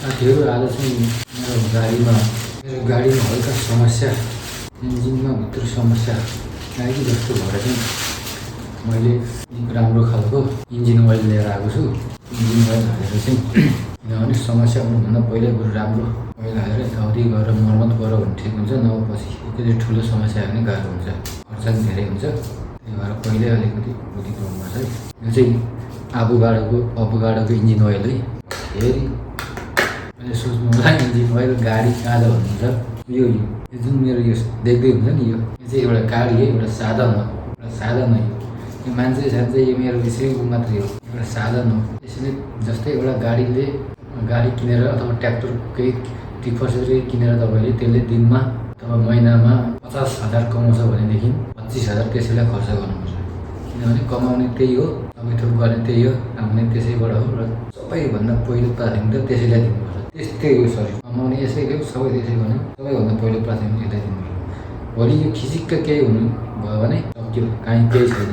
साथीहरू आज चाहिँ मेरो गाडीमा हल्का समस्या, इन्जिनमा भित्र समस्या आयो जस्तो भएर चाहिँ मैले राम्रो खालको इन्जिन ओइल लिएर आएको छु। इन्जिन ओइल हालेर चाहिँ किनभने समस्या आउनुभन्दा पहिल्यै बरु राम्रो ओइल हालेर यताउति गरेर मर्मत गर भने ठिक हुन्छ, नभए पछि एकैचोटि ठुलो समस्या आयो भने गाह्रो हुन्छ, खर्च पनि धेरै हुन्छ। त्यही भएर पहिल्यै अलिकति बुद्धि गर्नुपर्छ है। यो चाहिँ अबुगाडोको इन्जिन ओइल है। फेरि मैले सोच्नु होला इन्जिन ओइल गाडी कहाँ छ भन्नुहुन्छ। यो जुन मेरो यो देख्दै हुन्छ नि, यो चाहिँ एउटा गाडी है, एउटा साधन हो, एउटा साधन हो। यो मान्छे सान्छे यो मेरो विषयको मात्रै हो, एउटा साधन हो। यसैले जस्तै एउटा गाडी किनेर अथवा ट्र्याक्टर केही टिफसरी किनेर तपाईँले त्यसले दिनमा अथवा महिनामा 50,000 कमाउँछ भनेदेखि 25,000 त्यसैलाई खर्च गर्नुपर्छ। किनभने कमाउने त्यही हो, थपैथप गर्ने त्यही हो, आउने त्यसैबाट हो र सबैभन्दा पहिलो प्राथमिकता त्यसैलाई दिनुपर्छ। त्यस्तै हो शरीर कमाउने यसैले हो, सबै त्यसै भने सबैभन्दा पहिलो प्राथमिकता यसलाई दिनुपर्छ। भोलि यो खिचिक्क केही हुनु भयो भने सक्यो, काहीँ केही छैन।